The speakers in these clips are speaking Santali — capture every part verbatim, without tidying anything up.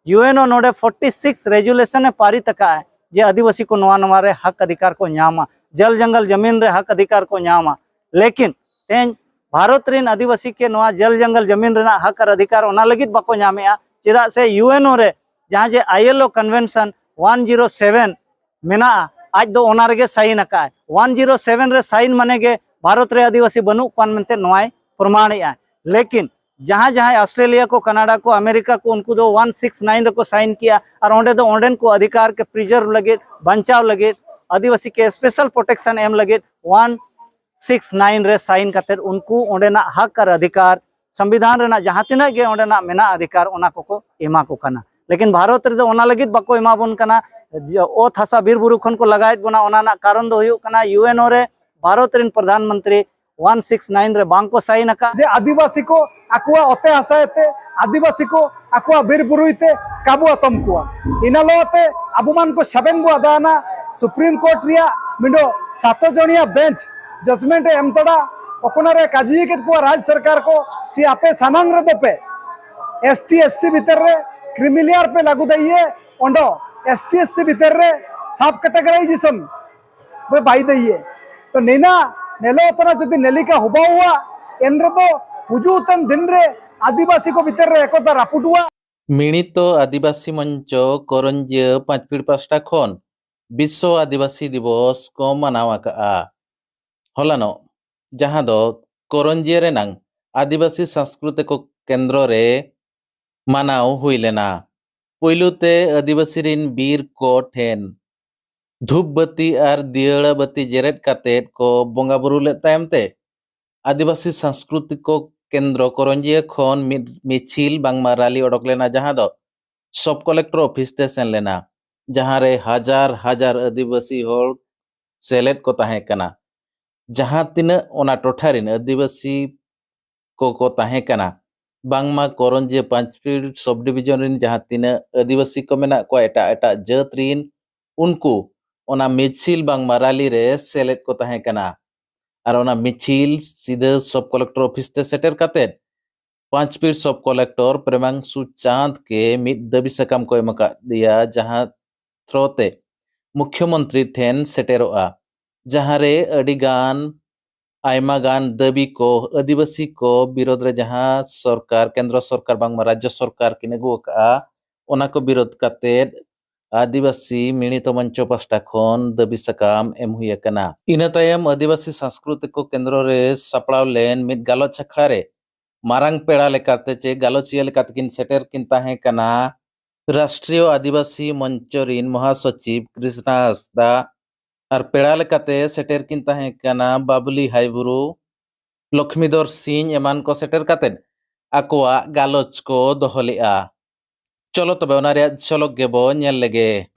ᱤᱭᱩ ᱮᱱ ᱳ ᱱᱚᱰᱮ ᱯᱷᱳᱨᱴᱤ ᱥᱤᱠᱥ ᱨᱮᱡᱩᱞᱮᱥᱚᱱ ᱮ ᱯᱟᱨᱤᱛ ᱟᱠᱟᱫᱼᱟ ᱡᱮ ᱟᱹᱫᱤᱵᱟᱹᱥᱤ ᱠᱚ ᱱᱚᱣᱟ ᱱᱚᱣᱟ ᱨᱮ ᱦᱟᱠ ᱚᱫᱷᱤᱠᱟᱨ ᱠᱚ ᱧᱟᱢᱟ, ᱡᱚᱞ ᱡᱚᱝᱜᱚᱞ ᱡᱟᱢᱤᱱ ᱨᱮ ᱦᱟᱠ ᱚᱫᱷᱤᱠᱟᱨ ᱠᱚ ᱧᱟᱢᱟ᱾ ᱞᱮᱠᱤᱱ ᱛᱮᱦᱮᱧ ᱵᱷᱟᱨᱚᱛ ᱨᱮᱱ ᱟᱹᱫᱤᱵᱟᱹᱥᱤ ᱠᱚ ᱱᱚᱣᱟ ᱡᱚᱞ ᱡᱚᱝᱜᱚᱞ ᱡᱟᱢᱤᱱ ᱨᱮᱱᱟᱜ ᱦᱟᱠ ᱟᱨ ᱚᱫᱷᱤᱠᱟᱨ ᱚᱱᱟ ᱞᱟᱹᱜᱤᱫ ᱵᱟᱠᱚ ᱧᱟᱢᱮᱜᱼᱟ, ᱪᱮᱫᱟᱜ ᱥᱮ ᱤᱭᱩ ᱮᱱ ᱳ ᱨᱮ ᱡᱟᱦᱟᱸ ᱡᱮ I L O convention one zero seven ᱢᱮᱱᱟᱜᱼᱟ, ᱟᱡ ᱫᱚ ᱚᱱᱟ ᱨᱮᱜᱮ ᱥᱟᱭᱤᱱ ᱟᱠᱟᱫᱼᱟᱭ᱾ ᱚᱣᱟᱱ ᱡᱤᱨᱳ ᱥᱮᱵᱷᱮᱱ ᱨᱮ ᱥᱟᱭᱤᱱ ᱢᱟᱱᱮ ᱜᱮ ᱵᱷᱟᱨᱚᱛ ᱨᱮ ᱟᱹᱫᱤᱵᱟᱹᱥᱤ ᱵᱟᱹᱱᱩᱜ ᱠᱚᱣᱟ ᱢᱮᱱᱛᱮ ᱱᱚᱣᱟᱭ ᱯᱨᱚᱢᱟᱬᱮᱜᱼᱟ᱾ ᱞᱮᱠᱤᱱ ᱡᱟᱦᱟᱸ ᱡᱟᱦᱟᱸᱭ ᱚᱥᱴᱨᱮᱞᱤᱭᱟ ᱠᱚ, ᱠᱟᱱᱟᱰᱟ ᱠᱚ, ᱟᱢᱮᱨᱤᱠᱟ ᱠᱚ, ᱩᱱᱠᱩ ᱫᱚ ᱚᱣᱟᱱ ᱥᱤᱠᱥ ᱱᱟᱭᱤᱱ ᱨᱮᱠᱚ ᱥᱟᱭᱤᱱ ᱠᱮᱜᱼᱟ ᱟᱨ ᱚᱸᱰᱮ ᱫᱚ ᱚᱸᱰᱮᱱ ᱠᱚ ᱚᱫᱷᱤᱠᱟᱨ ᱠᱚ ᱯᱨᱤᱡᱟᱨᱵᱷ ᱞᱟᱹᱜᱤᱫ, ᱵᱟᱧᱪᱟᱣ ᱞᱟᱹᱜᱤᱫ, ᱟᱹᱫᱤᱵᱟᱹᱥᱤ ᱠᱚ ᱥᱯᱮᱥᱟᱞ ᱯᱨᱚᱴᱮᱠᱥᱚᱱ ᱮᱢ ᱞᱟᱹᱜᱤᱫ ᱚᱣᱟᱱ ᱥᱤᱠᱥ ᱱᱟᱭᱤᱱ ᱨᱮ ᱥᱟᱭᱤᱱ ᱠᱟᱛᱮᱫ ᱩᱱᱠᱩ ᱚᱸᱰᱮᱱᱟᱜ ᱦᱟᱠ ᱟᱨ ᱚᱫᱷᱤᱠᱟᱨ, ᱥᱚᱝᱵᱤᱫᱷᱟᱱ ᱨᱮᱱᱟᱜ ᱡᱟᱦᱟᱸ ᱛᱤᱱᱟᱹᱜ ᱜᱮ ᱚᱸᱰᱮᱱᱟᱜ ᱢᱮᱱᱟᱜ ᱚᱫᱷᱤᱠᱟᱨ, ᱚᱱᱟ ᱠᱚᱠᱚ ᱮᱢᱟ ᱠᱚ ᱠᱟᱱᱟ᱾ ᱞᱮᱠᱤᱱ ᱵᱷᱟᱨᱚᱛ ᱨᱮᱫᱚ ᱚᱱᱟ ᱞᱟᱹᱜᱤᱫ ᱵᱟᱠᱚ ᱮᱢᱟ ᱵᱚᱱ ᱠᱟᱱᱟ᱾ ᱡᱮ ᱚᱛ ᱦᱟᱥᱟ ᱵᱤᱨ ᱵᱩᱨᱩ ᱠᱷᱚᱱ ᱠᱚ ᱞᱟᱜᱟᱭᱮᱫ ᱵᱚᱱᱟ, ᱚᱱᱟ ᱨᱮᱱᱟᱜ ᱠᱟᱨᱚᱱ ᱫᱚ ᱦᱩᱭᱩᱜ ᱠᱟᱱᱟ ᱤᱭᱩ ᱮᱱ ᱳ ᱨᱮ ᱵᱷᱟᱨᱚᱛ ᱨᱮᱱ Pradhan Mantri one six nine ᱨᱮ ᱵᱟᱝ ᱠᱚ ᱥᱟᱭᱤᱱ ᱟᱠᱟᱫ᱾ ᱡᱮ ᱟᱹᱫᱤᱵᱟᱹᱥᱤ ᱠᱚ ᱟᱠᱚᱣᱟᱜ ᱚᱛᱮ ᱦᱟᱥᱟ ᱛᱮ, ᱟᱹᱫᱤᱵᱟᱹᱥᱤ ᱠᱚ ᱟᱠᱚᱣᱟᱜ ᱵᱤᱨ ᱵᱩᱨᱩᱭ ᱛᱮ ᱠᱟᱵᱩ ᱟᱛᱚᱢ ᱠᱚᱣᱟ᱾ ᱤᱱᱟᱹ ᱞᱚ ᱛᱮ ᱟᱵᱚ ᱢᱟᱱ ᱠᱚ ᱥᱟᱵᱮᱱ ᱵᱚ ᱟᱫᱟᱱᱟ ᱥᱩᱯᱨᱤᱢ ᱠᱳᱨᱴ ᱨᱮᱭᱟᱜ ᱢᱤᱫᱚ ᱥᱟᱛᱚ ᱡᱚᱱᱤᱭᱟ ᱵᱮᱧᱪ ᱡᱟᱡᱽᱢᱮᱱᱴ ᱮ ᱮᱢ ᱛᱟᱲᱟ, ᱚᱠᱚᱱᱟ ᱨᱮ ᱠᱟᱡᱤ ᱠᱮᱫ ᱠᱚᱣᱟ ᱨᱟᱡᱽ ᱥᱚᱨᱠᱟᱨ ᱠᱚ, ᱪᱮ ᱟᱯᱮ ᱥᱟᱱᱟᱝ ᱨᱮᱫᱚ ᱯᱮ ᱮᱥ ᱴᱤ ᱮᱥ ᱥᱤ ᱵᱷᱤᱛᱟᱹᱨ ᱨᱮ ᱠᱨᱤᱢᱤᱞᱮᱭᱟᱨ ᱯᱮ ᱞᱟᱹᱜᱩ ᱫᱟᱲᱮᱭᱟᱜᱼᱟ, ᱚᱸᱰᱮ ᱮᱥ ᱴᱤ ᱮᱥ ᱥᱤ ᱵᱷᱤᱛᱟᱹᱨ ᱨᱮ ᱥᱟᱵ ᱠᱮᱴᱮᱜᱚᱨᱟᱭᱡᱮᱥᱚᱱ ᱵᱮ ᱵᱟᱭ ᱫᱟᱹᱭᱮ᱾ ᱛᱚ ᱱᱮᱱᱟ ᱱᱮᱞᱚ ᱛᱚᱨᱟ ᱡᱩᱫᱤ ᱱᱮᱞᱤᱠᱟ ᱦᱚᱵᱟᱣᱟ, ᱮᱱ ᱨᱮᱫᱚ ᱦᱩᱡᱩᱜ ᱛᱮᱱ ᱫᱤᱱ ᱨᱮ ᱟᱹᱫᱤᱵᱟᱹᱥᱤ ᱠᱚ ᱵᱷᱤᱛᱟᱹᱨ ᱨᱮ ᱮᱠᱚᱛᱟ ᱨᱟᱹᱯᱩᱫᱚᱜᱼᱟ᱾ ᱢᱤᱬᱤᱛᱚ ᱟᱹᱫᱤᱵᱟᱹᱥᱤ ᱢᱚᱧᱪᱚ ᱠᱚᱨᱚᱧᱡᱤᱭᱟᱹ ᱯᱟᱸᱪᱯᱤᱲ ᱯᱟᱥᱴᱟ ᱠᱷᱚᱱ ᱵᱤᱥᱥᱚ ᱟᱹᱫᱤᱵᱟᱹᱥᱤ ᱫᱤᱵᱚᱥ ᱠᱚ ᱢᱟᱱᱟᱣ ᱟᱠᱟᱫᱼᱟ᱾ ᱦᱚᱞᱟᱱᱚᱜ, ᱡᱟᱦᱟᱸ ᱫᱚ ᱠᱚᱨᱚᱧᱡᱤᱭᱟᱹ ᱨᱮᱱᱟᱝ ᱟᱹᱫᱤᱵᱟᱹᱥᱤ ᱥᱟᱝᱥᱠᱨᱤᱛᱤᱠ ᱠᱮᱱᱫᱨᱚ ᱨᱮ ᱢᱟᱱᱟᱣ ᱦᱩᱭ ᱞᱮᱱᱟ᱾ ᱯᱩᱭᱞᱩ ᱛᱮ ᱟᱹᱫᱤᱵᱟᱹᱥᱤ ᱨᱤᱱ ᱵᱤᱨ ᱠᱚ ᱴᱷᱮᱱ ᱫᱷᱩᱯ ᱵᱟᱹᱛᱤ ᱟᱨ ᱫᱤᱭᱟᱹᱲᱟ ᱵᱟᱹᱛᱤ ᱡᱮᱨᱮᱫ ᱠᱟᱛᱮᱫ ᱠᱚ ᱵᱚᱸᱜᱟ ᱵᱩᱨᱩ ᱞᱮᱫ ᱛᱟᱭᱚᱢ ᱛᱮ ᱟᱹᱫᱤᱵᱟᱹᱥᱤ ᱥᱟᱝᱥᱠᱨᱤᱛᱤᱠ ᱠᱮᱱᱫᱨᱚ ᱠᱚᱨᱚᱧᱡᱤᱭᱟᱹ ᱠᱷᱚᱱ ᱢᱤᱫ ᱢᱤᱪᱷᱤᱞ ᱵᱟᱝᱢᱟ ᱨᱟᱞᱤ ᱚᱰᱚᱠ ᱞᱮᱱᱟ, ᱡᱟᱦᱟᱸ ᱫᱚ ᱥᱚᱵ ᱠᱚᱞᱮᱠᱴᱚᱨ ᱚᱯᱷᱤᱥ ᱛᱮ ᱥᱮᱱ ᱞᱮᱱᱟ, ᱡᱟᱦᱟᱸ ᱨᱮ ᱦᱟᱡᱟᱨ ᱦᱟᱡᱟᱨ ᱟᱹᱫᱤᱵᱟᱹᱥᱤ ᱦᱚᱲ ᱥᱮᱞᱮᱫ ᱠᱚ ᱛᱟᱦᱮᱸ ᱠᱟᱱᱟ᱾ ᱡᱟᱦᱟᱸ ᱛᱤᱱᱟᱹᱜ ᱚᱱᱟ ᱴᱚᱴᱷᱟ ᱨᱮᱱ ᱟᱹᱫᱤᱵᱟᱹᱥᱤ ᱠᱚᱠᱚ ᱛᱟᱦᱮᱸ ᱠᱟᱱᱟ, ᱵᱟᱝᱢᱟ ᱠᱚᱨᱚᱧᱡᱤᱭᱟᱹ ᱯᱟᱸᱪᱯᱤᱲ ᱥᱚᱵ ᱰᱤᱵᱤᱡᱚᱱ ᱨᱮᱱ ᱡᱟᱦᱟᱸ ᱛᱤᱱᱟᱹᱜ ᱟᱹᱫᱤᱵᱟᱹᱥᱤ ᱠᱚ ᱢᱮᱱᱟᱜ ᱠᱚᱣᱟ, ᱮᱴᱟᱜ ᱮᱴᱟᱜ ᱡᱟᱹᱛ ᱨᱮᱱ, ᱩᱱᱠᱩ ᱚᱱᱟ ᱢᱤᱪᱷᱤᱞ ᱵᱟᱝᱢᱟ ᱨᱟᱞᱤ ᱨᱮ ᱥᱮᱞᱮᱫ ᱠᱚ ᱛᱟᱦᱮᱸ ᱠᱟᱱᱟ᱾ ᱟᱨ ᱚᱱᱟ ᱢᱤᱪᱷᱤᱞ ᱥᱤᱫᱷᱟᱹ ᱥᱚᱵ ᱠᱚᱞᱮᱠᱴᱚᱨ ᱚᱯᱷᱤᱥ ᱛᱮ ᱥᱮᱴᱮᱨ ᱠᱟᱛᱮᱫ ᱯᱟᱸᱪᱯᱤᱲ ᱥᱚᱵ ᱠᱚᱞᱮᱠᱴᱚᱨ ᱯᱨᱮᱢᱟᱝᱥᱩ ᱪᱟᱸᱫᱽ ᱠᱮ ᱢᱤᱫ ᱫᱟᱹᱵᱤ ᱥᱟᱠᱟᱢ ᱠᱚ ᱮᱢ ᱟᱠᱟᱫᱮᱭᱟ, ᱡᱟᱦᱟᱸ ᱛᱷᱨᱳ ᱛᱮ ᱢᱩᱠᱷᱭᱚᱢᱚᱱᱛᱨᱤ ᱴᱷᱮᱱ ᱥᱮᱴᱮᱨᱚᱜᱼᱟ, ᱡᱟᱦᱟᱸ ᱨᱮ ᱟᱹᱰᱤ ᱜᱟᱱ, ᱟᱭᱢᱟ ᱜᱟᱱ ᱫᱟᱹᱵᱤ ᱠᱚ ᱟᱹᱫᱤᱵᱟᱹᱥᱤ ᱠᱚ ᱵᱤᱨᱳᱫᱷ ᱨᱮ ᱡᱟᱦᱟᱸ ᱥᱚᱨᱠᱟᱨ, ᱠᱮᱱᱫᱨᱚ ᱥᱚᱨᱠᱟᱨ ᱵᱟᱝᱢᱟ ᱨᱟᱡᱽᱡᱚ ᱥᱚᱨᱠᱟᱨ ᱠᱤᱱ ᱟᱹᱜᱩ ᱟᱠᱟᱫᱼᱟ, ᱚᱱᱟ ᱠᱚ ᱵᱤᱨᱳᱫᱷ ᱠᱟᱛᱮᱫ ᱟᱹᱫᱤᱵᱟᱹᱥᱤ ᱢᱤᱲᱤᱛᱚ ᱢᱚᱧᱪᱚ ᱯᱟᱦᱴᱟ ᱠᱷᱚᱱ ᱫᱟᱹᱵᱤ ᱥᱟᱠᱟᱢ ᱮᱢ ᱦᱩᱭ ᱟᱠᱟᱱᱟ᱾ ᱤᱱᱟᱹ ᱛᱟᱭᱚᱢ ᱟᱹᱫᱤᱵᱟᱹᱥᱤ ᱥᱟᱝᱥᱠᱨᱤᱛᱤᱠ ᱠᱮᱱᱫᱨᱚ ᱨᱮ ᱥᱟᱯᱲᱟᱣ ᱞᱮᱱ ᱢᱤᱫ ᱜᱟᱞᱚᱪ ᱟᱠᱷᱲᱟ ᱨᱮ ᱢᱟᱨᱟᱝ ᱯᱮᱲᱟ ᱞᱮᱠᱟᱛᱮ ᱪᱮ ᱜᱟᱞᱚᱪᱤᱭᱟᱹ ᱞᱮᱠᱟᱛᱮ ᱠᱤᱱ ᱥᱮᱴᱮᱨ ᱠᱤᱱ ᱛᱟᱦᱮᱸ ᱠᱟᱱᱟ ᱨᱟᱥᱴᱨᱤᱭᱚ ᱟᱹᱫᱤᱵᱟᱹᱥᱤ ᱢᱚᱧᱪᱚ ᱨᱤᱱ ᱢᱚᱦᱟᱥᱚᱪᱤᱵᱽ ᱠᱨᱤᱥᱱᱟ ᱦᱟᱸᱥᱫᱟ, ᱟᱨ ᱯᱮᱲᱟ ᱞᱮᱠᱟᱛᱮ ᱥᱮᱴᱮᱨ ᱠᱤᱱ ᱛᱟᱦᱮᱸ ᱠᱟᱱᱟ ᱵᱟᱵᱞᱤ ᱦᱟᱭᱵᱩᱨᱩ, ᱞᱚᱠᱷᱢᱤᱫᱚᱨ ᱥᱤᱝ ᱮᱢᱟᱱ ᱠᱚ ᱥᱮᱴᱮᱨ ᱠᱟᱛᱮᱫ ᱟᱠᱚᱣᱟᱜ ᱜᱟᱞᱚᱪ ᱠᱚ ᱫᱚᱦᱚ ᱞᱮᱫᱼᱟ᱾ ᱪᱚᱞᱚ ᱛᱚᱵᱮ ᱚᱱᱟ ᱨᱮᱭᱟᱜ ᱡᱷᱚᱞᱚᱠ ᱜᱮᱵᱚ ᱧᱮᱞ ᱞᱮᱜᱮ᱾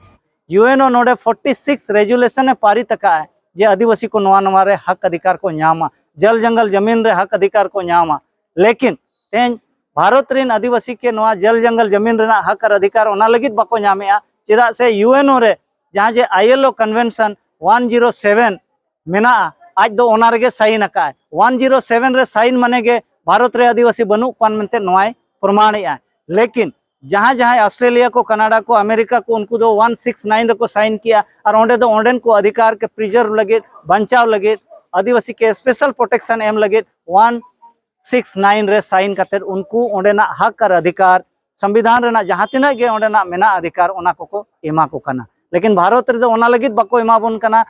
ᱭᱩ ᱮᱱ ᱳ ᱱᱚᱰᱮ ᱯᱷᱳᱨᱴᱤ ᱥᱤᱠᱥ ᱨᱮᱡᱩᱞᱮᱥᱚᱱ ᱮ ᱯᱟᱨᱤᱛ ᱟᱠᱟᱫᱼᱟ ᱡᱮ ᱟᱹᱫᱤᱵᱟᱹᱥᱤ ᱠᱚ ᱱᱚᱣᱟ ᱱᱚᱣᱟ ᱨᱮ ᱦᱟᱠ ᱚᱫᱷᱤᱠᱟᱨ ᱠᱚ ᱧᱟᱢᱟ, ᱡᱚᱞ ᱡᱚᱝᱜᱚᱞ ᱡᱟᱢᱤᱱ ᱨᱮ ᱦᱟᱠ ᱚᱫᱷᱤᱠᱟᱨ ᱠᱚ ᱧᱟᱢᱟ᱾ ᱞᱮᱠᱤᱱ ᱛᱮᱦᱮᱧ ᱵᱷᱟᱨᱚᱛ ᱨᱮᱱ ᱟᱹᱫᱤᱵᱟᱹᱥᱤ ᱠᱮ ᱱᱚᱣᱟ ᱡᱚᱞ ᱡᱚᱝᱜᱚᱞ ᱡᱟᱢᱤᱱ ᱨᱮᱱᱟᱜ ᱦᱟᱠ ᱟᱨ ᱚᱫᱷᱤᱠᱟᱨ ᱚᱱᱟ ᱞᱟᱹᱜᱤᱫ ᱵᱟᱠᱚ ᱧᱟᱢᱮᱜᱼᱟ, ᱪᱮᱫᱟᱜ ᱥᱮ ᱭᱩ ᱮᱱ ᱳ ᱨᱮ ᱡᱟᱦᱟᱸ ᱡᱮ I L O convention one zero seven ᱢᱮᱱᱟᱜᱼᱟ, ᱟᱡ ᱫᱚ ᱚᱱᱟ ᱨᱮᱜᱮ ᱥᱟᱭᱤᱱ ᱟᱠᱟᱫᱼᱟᱭ᱾ ᱚᱣᱟᱱ ᱡᱤᱨᱳ ᱥᱮᱵᱷᱮᱱ ᱨᱮ ᱥᱟᱭᱤᱱ ᱢᱟᱱᱮ ᱜᱮ ᱵᱷᱟᱨᱚᱛ ᱨᱮ ᱟᱹᱫᱤᱵᱟᱹᱥᱤ ᱵᱟᱹᱱᱩᱜ ᱠᱚᱣᱟ ᱢᱮᱱᱛᱮ ᱱᱚᱣᱟᱭ ᱯᱨᱚᱢᱟᱬᱮᱜᱼᱟ᱾ ᱞᱮᱠᱤᱱ ᱡᱟᱦᱟᱸ ᱡᱟᱦᱟᱸᱭ ᱚᱥᱴᱨᱮᱞᱤᱭᱟ ᱠᱚ, ᱠᱟᱱᱟᱰᱟ ᱠᱚ, ᱟᱢᱮᱨᱤᱠᱟ ᱠᱚ, ᱩᱱᱠᱩ ᱫᱚ ᱚᱣᱟᱱ ᱥᱤᱠᱥ ᱱᱟᱭᱤᱱ ᱨᱮᱠᱚ ᱥᱟᱭᱤᱱ ᱠᱮᱜᱼᱟ᱾ ᱟᱨ ᱚᱸᱰᱮ ᱫᱚ ᱚᱸᱰᱮᱱ ᱠᱚ ᱚᱫᱷᱤᱠᱟᱨ ᱠᱮ ᱯᱨᱤᱡᱟᱨᱵᱷ ᱞᱟᱹᱜᱤᱫ, ᱵᱟᱧᱪᱟᱣ ᱞᱟᱹᱜᱤᱫ, ᱟᱹᱫᱤᱵᱟᱹᱥᱤ ᱠᱮ ᱥᱯᱮᱥᱟᱞ ᱯᱨᱚᱴᱮᱠᱥᱚᱱ ᱮᱢ ᱞᱟᱹᱜᱤᱫ ᱚᱣᱟᱱ ᱥᱤᱠᱥ ᱱᱟᱭᱤᱱ ᱨᱮ ᱥᱟᱭᱤᱱ ᱠᱟᱛᱮᱫ ᱩᱱᱠᱩ ᱚᱸᱰᱮᱱᱟᱜ ᱦᱟᱠ ᱟᱨ ᱚᱫᱷᱤᱠᱟᱨ, ᱥᱚᱝᱵᱤᱫᱷᱟᱱ ᱨᱮᱱᱟᱜ ᱡᱟᱦᱟᱸ ᱛᱤᱱᱟᱹᱜ ᱜᱮ ᱚᱸᱰᱮᱱᱟᱜ ᱢᱮᱱᱟᱜ ᱚᱫᱷᱤᱠᱟᱨ, ᱚᱱᱟ ᱠᱚᱠᱚ ᱮᱢᱟ ᱠᱚ ᱠᱟᱱᱟ᱾ ᱞᱮᱠᱤᱱ ᱵᱷᱟᱨᱚᱛ ᱨᱮᱫᱚ ᱚᱱᱟ ᱞᱟᱹᱜᱤᱫ ᱵᱟᱠᱚ ᱮᱢᱟ ᱵᱚᱱ ᱠᱟᱱᱟ᱾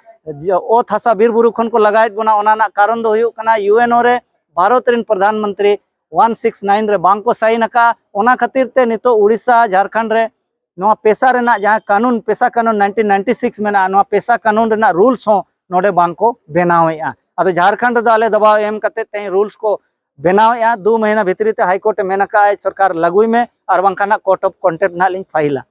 ᱡᱮ ᱚᱛ ᱦᱟᱥᱟ ᱵᱤᱨ ᱵᱩᱨᱩ ᱠᱷᱚᱱ ᱠᱚ ᱞᱟᱜᱟᱭᱮᱫ ᱵᱚᱱᱟ, ᱚᱱᱟ ᱨᱮᱱᱟᱜ ᱠᱟᱨᱚᱱ ᱫᱚ ᱦᱩᱭᱩᱜ ᱠᱟᱱᱟ ᱭᱩ ᱮᱱ ᱳ ᱨᱮ ᱵᱷᱟᱨᱚᱛ ᱨᱮᱱ Pradhan Mantri one six nine ᱨᱮ ᱵᱟᱝ ᱠᱚ ᱥᱟᱭᱤᱱ ᱟᱠᱟᱫᱼᱟ᱾ ᱚᱱᱟ ᱠᱷᱟᱹᱛᱤᱨ ᱛᱮ ᱱᱤᱛᱚᱜ ᱩᱲᱤᱥᱥᱟ, ᱡᱷᱟᱲᱠᱷᱚᱸᱰ ᱨᱮ ᱱᱚᱣᱟ ᱯᱮᱥᱟ ᱨᱮᱱᱟᱜ ᱡᱟᱦᱟᱸ ᱠᱟᱹᱱᱩᱱ, ᱯᱮᱥᱟ ᱠᱟᱹᱱᱩᱱ ᱱᱟᱭᱤᱱᱴᱤᱱ ᱱᱟᱭᱤᱱᱴᱤ ᱥᱤᱠᱥ ᱢᱮᱱᱟᱜᱼᱟ, ᱱᱚᱣᱟ ᱯᱮᱥᱟ ᱠᱟᱹᱱᱩᱱ ᱨᱮᱱᱟᱜ ᱨᱩᱞᱥ ᱦᱚᱸ ᱱᱚᱰᱮ ᱵᱟᱝ ᱠᱚ ᱵᱮᱱᱟᱣᱮᱫᱼᱟ᱾ ᱟᱫᱚ ᱡᱷᱟᱲᱠᱷᱚᱸᱰ ᱨᱮᱫᱚ ᱟᱞᱮ ᱫᱟᱵᱟᱣ ᱮᱢ ᱠᱟᱛᱮ ᱛᱮᱦᱮᱧ ᱨᱩᱞᱥ ᱠᱚ ᱵᱮᱱᱟᱣᱮᱫᱼᱟ, ᱫᱩ ᱢᱟᱹᱦᱱᱟᱹ ᱵᱷᱤᱛᱨᱤ ᱛᱮ ᱦᱟᱭ ᱠᱳᱨᱴ ᱮ ᱢᱮᱱ ᱟᱠᱟᱫᱼᱟᱭ ᱥᱚᱨᱠᱟᱨ ᱞᱟᱹᱜᱩᱭ ᱢᱮ, ᱟᱨ ᱵᱟᱝᱠᱷᱟᱱ ᱦᱟᱸᱜ ᱠᱳᱨᱴ ᱚᱯᱷ ᱠᱚᱱᱴᱮᱢᱯᱴ ᱱᱟᱦᱟᱜ ᱞᱤᱧ ᱯᱷᱟᱭᱤᱞᱟ᱾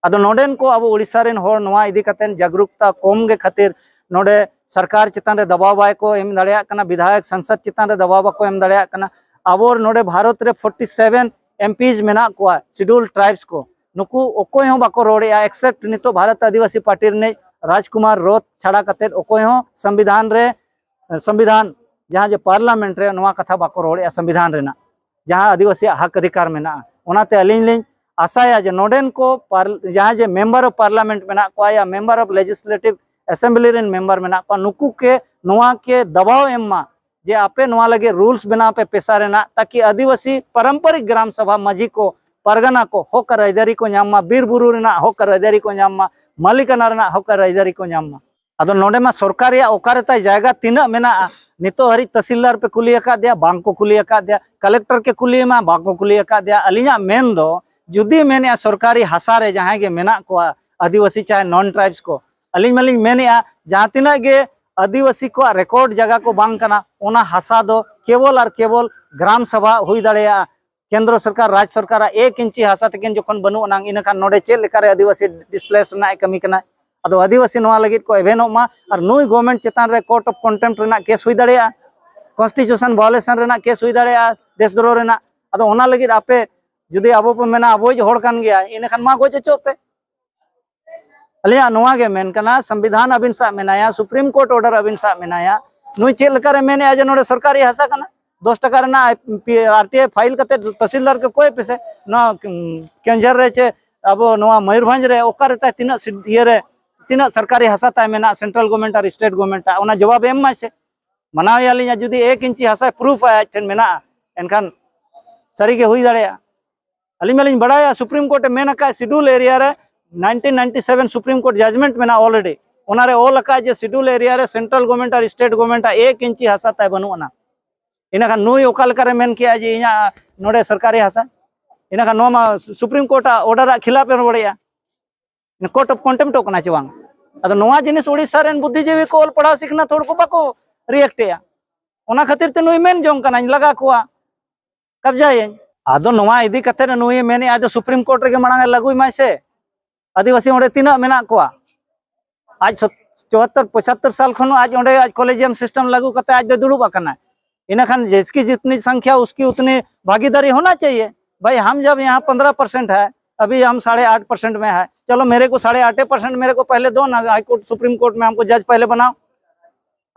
ᱟᱫᱚ ᱱᱚᱰᱮᱱ ᱠᱚ ᱟᱵᱚ ᱳᱰᱤᱥᱟ ᱨᱮᱱ ᱦᱚᱲ ᱱᱚᱣᱟ ᱤᱫᱤ ᱠᱟᱛᱮ ᱡᱟᱜᱽᱨᱩᱠᱛᱟ ᱠᱚᱢ ᱜᱮ ᱠᱷᱟᱹᱛᱤᱨ ᱱᱚᱰᱮ ᱥᱚᱨᱠᱟᱨ ᱪᱮᱛᱟᱱ ᱨᱮ ᱫᱟᱵᱟᱣ ᱵᱟᱭ ᱠᱚ ᱮᱢ ᱫᱟᱲᱮᱭᱟᱜ ᱠᱟᱱᱟ, ᱵᱤᱫᱷᱟᱭᱚᱠ ᱥᱟᱝᱥᱚᱫ ᱪᱮᱛᱟᱱ ᱨᱮ ᱫᱟᱵᱟᱣ ᱵᱟᱠᱚ ᱮᱢ ᱫᱟᱲᱮᱭᱟᱜ ᱠᱟᱱᱟ᱾ ᱟᱵᱚ ᱱᱚᱰᱮ ᱵᱷᱟᱨᱚᱛ ᱨᱮ ᱯᱷᱳᱨᱴᱤ ᱥᱮᱵᱷᱮᱱ ᱮᱢ ᱯᱤᱡᱽ ᱢᱮᱱᱟᱜ ᱠᱚᱣᱟ ᱥᱤᱰᱩᱞ ᱴᱨᱟᱭᱤᱵᱽᱥ ᱠᱚ, ᱱᱩᱠᱩ ᱚᱠᱚᱭ ᱦᱚᱸ ᱵᱟᱠᱚ ᱨᱚᱲᱮᱫᱼᱟ, ᱮᱠᱥᱮᱯᱴ ᱱᱤᱛᱚᱜ ᱵᱷᱟᱨᱚᱛ ᱟᱹᱫᱤᱵᱟᱹᱥᱤ ᱯᱟᱨᱴᱤ ᱨᱤᱱᱤᱡ ᱨᱟᱡᱽᱠᱩᱢᱟᱨ ᱨᱳᱛᱷ ᱪᱷᱟᱲᱟ ᱠᱟᱛᱮᱫ ᱚᱠᱚᱭ ᱦᱚᱸ ᱥᱚᱝᱵᱤᱫᱷᱟᱱ ᱨᱮ, ᱥᱚᱝᱵᱤᱫᱷᱟᱱ ᱡᱟᱦᱟᱸ ᱡᱮ ᱯᱟᱨᱞᱟᱢᱮᱱᱴ ᱨᱮ ᱱᱚᱣᱟ ᱠᱟᱛᱷᱟ ᱵᱟᱠᱚ ᱨᱚᱲᱮᱫᱼᱟ ᱥᱚᱝᱵᱤᱫᱷᱟᱱ ᱨᱮᱱᱟᱜ᱾ ᱡᱟᱦᱟᱸ ᱟᱹᱫᱤᱵᱟᱹᱥᱤᱭᱟᱜ ᱦᱚᱠ ᱚᱫᱷᱤᱠᱟᱨ ᱢᱮᱱᱟᱜᱼᱟ᱾ ᱚᱱᱟᱛᱮ ᱟᱹᱞᱤᱧ ᱞᱤᱧ ᱟᱥᱟᱭᱟ ᱡᱮ ᱱᱚᱰᱮᱱ ᱠᱚ ᱯᱟᱨ-, ᱡᱟᱦᱟᱸ ᱡᱮ member of parliament ᱢᱮᱱᱟᱜ ᱠᱚᱣᱟ ᱭᱟ member of legislative assembly ᱨᱮᱱ member ᱢᱮᱱᱟᱜ ᱠᱚᱣᱟ, ᱱᱩᱠᱩ ᱠᱮ ᱱᱚᱣᱟ ᱠᱮ ᱫᱟᱵᱟᱣ ᱮᱢ ᱢᱟ ᱡᱮ ᱟᱯᱮ ᱱᱚᱣᱟ ᱞᱟᱹᱜᱤᱫ rules ᱵᱮᱱᱟᱣ ᱯᱮ ᱯᱮᱥᱟ ᱨᱮᱱᱟᱜ, ᱛᱟᱠᱤ ᱟᱹᱫᱤᱵᱟᱹᱥᱤ ᱯᱟᱨᱟᱢᱯᱚᱨᱤᱠ ᱜᱨᱟᱢ ᱥᱚᱵᱷᱟ ᱢᱟᱹᱡᱷᱤ ᱠᱚ, ᱯᱟᱨᱜᱟᱱᱟ ᱠᱚ ᱦᱚᱠ ᱟᱨ ᱟᱹᱭᱫᱟᱹᱨᱤ ᱠᱚ ᱧᱟᱢ ᱢᱟ, ᱵᱤᱨ ᱵᱩᱨᱩ ᱨᱮᱱᱟᱜ ᱦᱚᱠ ᱟᱨ ᱟᱹᱭᱫᱟᱹᱨᱤ ᱠᱚ ᱧᱟᱢ ᱢᱟ, ᱢᱟᱹᱞᱤᱠᱟᱱᱟ ᱨᱮᱱᱟᱜ ᱦᱚᱠ ᱟᱨ ᱟᱹᱭᱫᱟᱹᱨᱤ ᱠᱚ ᱧᱟᱢ ᱢᱟ᱾ ᱟᱫᱚ ᱱᱚᱰᱮ ᱢᱟ ᱥᱚᱨᱠᱟᱨ ᱨᱮᱭᱟᱜ ᱚᱠᱟᱨᱮ ᱛᱟᱭ ᱡᱟᱭᱜᱟ ᱛᱤᱱᱟᱹᱜ ᱢᱮᱱᱟᱜᱼᱟ? ᱱᱤᱛᱚᱜ ᱦᱟᱹᱨᱤᱡ ᱛᱟᱥᱤᱞᱫᱟᱨ ᱯᱮ ᱠᱩᱞᱤ ᱟᱠᱟᱫᱮᱭᱟ? ᱵᱟᱝ ᱠᱚ ᱠᱩᱞᱤ ᱟᱠᱟᱫᱮᱭᱟ᱾ ᱠᱟᱞᱮᱠᱴᱚᱨ ᱠᱮ ᱠᱩᱞᱤᱭᱮᱢᱟ? ᱵᱟᱝ ᱠᱚ ᱠᱩᱞᱤ ᱟᱠᱟᱫᱮᱭᱟ᱾ ᱟᱹᱞᱤᱧᱟᱜ ᱢᱮᱱ ᱫᱚ, ᱡᱩᱫᱤ ᱢᱮᱱᱮᱫᱼᱟ ᱥᱚᱨᱠᱟᱨᱤ ᱦᱟᱥᱟ ᱨᱮ ᱡᱟᱦᱟᱸᱭ ᱜᱮ ᱢᱮᱱᱟᱜ ᱠᱚᱣᱟ, ᱟᱹᱫᱤᱵᱟᱹᱥᱤ ᱪᱟᱦᱮ non tribes ᱠᱚ, ᱟᱹᱞᱤᱧ ᱢᱟᱞᱤᱧ ᱢᱮᱱᱮᱫᱼᱟ ᱡᱟᱦᱟᱸ ᱛᱤᱱᱟᱹᱜ ᱜᱮ ᱟᱹᱫᱤᱵᱟᱹᱥᱤ ᱠᱚᱣᱟᱜ ᱨᱮᱠᱚᱨᱰ ᱡᱟᱭᱜᱟ ᱠᱚ ᱵᱟᱝ ᱠᱟᱱᱟ, ᱚᱱᱟ ᱦᱟᱥᱟ ᱫᱚ ᱠᱮᱵᱚᱞ ᱟᱨ ᱠᱮᱵᱚᱞ ᱜᱨᱟᱢ ᱥᱚᱵᱷᱟ ᱦᱩᱭ ᱫᱟᱲᱮᱭᱟᱜᱼᱟ᱾ ᱠᱮᱱᱫᱨᱚ ᱥᱚᱨᱠᱟᱨ, ᱨᱟᱡᱽ ᱥᱚᱨᱠᱟᱨᱟᱜ ᱮᱠ ᱤᱧᱪᱤ ᱦᱟᱥᱟ ᱛᱟᱹᱠᱤᱱ ᱡᱚᱠᱷᱚᱱ ᱵᱟᱹᱱᱩᱜ ᱟᱱᱟᱝ, ᱤᱱᱟᱹᱠᱷᱟᱱ ᱱᱚᱰᱮ ᱪᱮᱫ ᱞᱮᱠᱟᱨᱮ ᱟᱹᱫᱤᱵᱟᱹᱥᱤ displace ᱨᱮᱱᱟᱜ ᱮ ᱠᱟᱹᱢᱤ ᱠᱟᱱᱟ? ᱟᱫᱚ ᱟᱹᱫᱤᱵᱟᱹᱥᱤ ᱱᱚᱣᱟ ᱞᱟᱹᱜᱤᱫ ᱠᱚ ᱮᱵᱷᱮᱱᱚᱜ ᱢᱟ, ᱟᱨ ᱱᱩᱭ government ᱪᱮᱛᱟᱱ ᱨᱮ court of contempt ᱨᱮᱱᱟᱜ case ᱦᱩᱭ ᱫᱟᱲᱮᱭᱟᱜᱼᱟ, constitution violation ᱨᱮᱱᱟᱜ case ᱦᱩᱭ ᱫᱟᱲᱮᱭᱟᱜᱼᱟ, ᱫᱮᱥᱫᱨᱳᱦ ᱨᱮᱱᱟᱜ᱾ ᱟᱫᱚ ᱚᱱᱟ ᱞᱟᱹᱜᱤᱫ ᱟᱯᱮ ᱡᱩᱫᱤ ᱟᱵᱚ ᱯᱮ ᱢᱮᱱᱟ ᱟᱵᱚᱭᱤᱡ ᱦᱚᱲ ᱠᱟᱱ ᱜᱮᱭᱟ, ᱤᱱᱟᱹᱠᱷᱟᱱ ᱢᱟ ᱜᱚᱡ ᱦᱚᱪᱚᱜ ᱯᱮ᱾ ᱟᱹᱞᱤᱧᱟᱜ ᱱᱚᱣᱟ ᱜᱮ ᱢᱮᱱ ᱠᱟᱱᱟ, ᱥᱚᱝᱵᱤᱫᱷᱟᱱ ᱟᱹᱵᱤᱱ ᱥᱟᱵ ᱢᱮᱱᱟᱭᱟ, Supreme Court order ᱟᱹᱵᱤᱱ ᱥᱟᱵ ᱢᱮᱱᱟᱭᱟ, ᱱᱩᱭ ᱪᱮᱫ ᱞᱮᱠᱟᱨᱮ ᱢᱮᱱᱮᱫᱼᱟ ᱡᱮ ᱱᱚᱰᱮ ᱥᱚᱨᱠᱟᱨᱤ ᱦᱟᱥᱟ ᱠᱟᱱᱟ? ᱫᱚᱥ ᱴᱟᱠᱟ ᱨᱮᱱᱟᱜ RTI file ᱠᱟᱛᱮ ᱛᱟᱥᱤᱞᱫᱟᱨ ᱠᱚ ᱠᱚᱭ ᱯᱮᱥᱮ᱾ ᱱᱚᱣᱟ, ᱩᱸ, ᱠᱮᱣᱚᱱᱡᱷᱚᱨ ᱨᱮ ᱪᱮ ᱟᱵᱚ ᱱᱚᱣᱟ ᱢᱚᱭᱩᱨᱵᱷᱚᱸᱡᱽ ᱨᱮ ᱚᱠᱟᱨᱮ ᱛᱟᱭ ᱛᱤᱱᱟᱹᱜ ᱥᱤ-, ᱤᱭᱟᱹ ᱨᱮ ᱛᱤᱱᱟᱹᱜ ᱥᱚᱨᱠᱟᱨᱤ ᱦᱟᱥᱟ ᱛᱟᱭ ᱢᱮᱱᱟᱜᱼᱟ, central government ᱟᱨ state government ᱟᱜ, ᱚᱱᱟ ᱡᱚᱵᱟᱵ ᱮᱢ ᱢᱟᱭ ᱥᱮ᱾ ᱢᱟᱱᱟᱣ ᱮᱭᱟᱞᱤᱧ, ᱟᱨ ᱡᱩᱫᱤ ᱮᱠ ᱤᱧᱪᱤ ᱦᱟᱥᱟ proof ᱟᱭ ᱟᱡ ᱴᱷᱮᱱ ᱢᱮᱱᱟᱜᱼᱟ, ᱮᱱᱠᱷᱟᱱ ᱥᱟᱹᱨᱤᱜᱮ ᱦᱩᱭ ᱫᱟᱲᱮᱭᱟᱜᱼᱟ᱾ ᱟᱹᱞᱤᱧ ᱢᱟᱞᱤᱧ ᱵᱟᱲᱟᱭᱟ Supreme Court ᱮ ᱢᱮᱱ ᱟᱠᱟᱫ schedule area ᱨᱮ nineteen ninety seven Supreme Court judgment ᱢᱮᱱᱟᱜᱼᱟ already, ᱚᱱᱟᱨᱮ ᱚᱞ ᱟᱠᱟᱫ ᱡᱮ schedule area ᱨᱮ central government ᱟᱨ state government ᱟᱜ ᱮᱠ ᱤᱧᱪᱤ ᱦᱟᱥᱟ ᱛᱟᱭ ᱵᱟᱹᱱᱩᱜ ᱟᱱᱟ᱾ ᱤᱱᱟᱹᱠᱷᱟᱱ ᱱᱩᱭ ᱚᱠᱟ ᱞᱮᱠᱟᱨᱮ ᱢᱮᱱ ᱠᱮᱜᱼᱟ ᱡᱮ ᱤᱧᱟᱹᱜ ᱱᱚᱰᱮ ᱥᱚᱨᱠᱟᱨᱤ ᱦᱟᱥᱟ? ᱤᱱᱟᱹᱠᱷᱟᱱ ᱱᱚᱣᱟ ᱢᱟ Supreme Court ᱟᱜ order ᱟᱜ ᱠᱷᱤᱞᱟᱯ ᱮ ᱨᱚᱲᱮᱜᱼᱟ᱾ Court of contempt ᱚᱜ ᱠᱟᱱᱟ ᱪᱮ ᱵᱟᱝ? ᱟᱫᱚ ᱱᱚᱣᱟ ᱡᱤᱱᱤᱥ ᱩᱲᱤᱥᱥᱟ ᱨᱮᱱ ᱵᱩᱫᱽᱫᱷᱤᱡᱤᱵᱤ ᱠᱚ, ᱚᱞ ᱯᱟᱲᱦᱟᱣ ᱥᱤᱠᱷᱱᱟᱹᱛ ᱦᱚᱲ ᱠᱚ ᱵᱟᱠᱚ react ᱮᱜᱼᱟ᱾ ᱚᱱᱟ ᱠᱷᱟᱹᱛᱤᱨ ᱛᱮ ᱱᱩᱭ ᱢᱮᱱ ᱡᱚᱝ ᱠᱟᱱᱟᱧ, ᱞᱟᱜᱟ ᱠᱚᱣᱟ, ᱠᱟᱵᱡᱟᱭᱟᱹᱧ᱾ ᱟᱫᱚ ᱱᱚᱣᱟ ᱤᱫᱤ ᱠᱟᱛᱮ ᱱᱩᱭ ᱢᱮᱱᱮᱜᱼᱟ ᱡᱮ Supreme Court ᱨᱮᱜᱮ ᱢᱟᱲᱟᱝ ᱮ ᱞᱟᱹᱜᱩᱭ ᱢᱟᱭ ᱥᱮ᱾ ᱟᱹᱫᱤᱵᱟᱹᱥᱤ ᱚᱸᱰᱮ ᱛᱤᱱᱟᱹᱜ ᱢᱮᱱᱟᱜ ᱠᱚᱣᱟ? ᱟᱡ ᱥᱚᱛ-, ᱪᱩᱣᱟᱛᱛᱚᱨ ᱯᱚᱸᱪᱟᱛᱛᱚᱨ ᱥᱟᱞ ᱠᱷᱚᱱ ᱟᱡ ᱚᱸᱰᱮ ᱟᱡ collegium system ᱞᱟᱹᱜᱩ ᱠᱟᱛᱮ ᱟᱡ ᱫᱚᱭ ᱫᱩᱲᱩᱵ ᱟᱠᱟᱱᱟ᱾ ᱤᱱᱟᱹᱠᱷᱟᱱ ᱡᱤᱥᱠᱤ ᱡᱤᱛᱱᱤ ᱥᱚᱝᱠᱷᱭᱟ ᱩᱥᱠᱤ ᱩᱛᱱᱤ ᱵᱷᱟᱜᱤᱫᱟᱨᱤ ᱦᱳᱱᱟ ᱪᱟᱦᱤᱭᱮ᱾ ᱵᱷᱟᱭ, ᱦᱟᱢ ᱡᱟᱵ ᱭᱟᱦᱟᱸ ᱯᱚᱱᱫᱽᱨᱚᱦ percent ᱦᱟᱭ, ᱟᱵᱷᱤ ᱦᱟᱢ ᱥᱟᱲᱷᱮ ᱟᱴ percent ᱢᱮ ᱦᱟᱭ, ᱪᱚᱞᱚ ᱢᱮᱨᱮ ᱠᱚ ᱥᱟᱲᱷᱮ ᱟᱴ percent ᱢᱮᱨᱮ ᱠᱚ ᱯᱮᱦᱞᱮ ᱫᱚ ᱱᱟ, High Court Supreme Court ᱢᱮ ᱦᱟᱢᱠᱚ judge ᱯᱮᱦᱞᱮ ᱵᱟᱱᱟᱣ᱾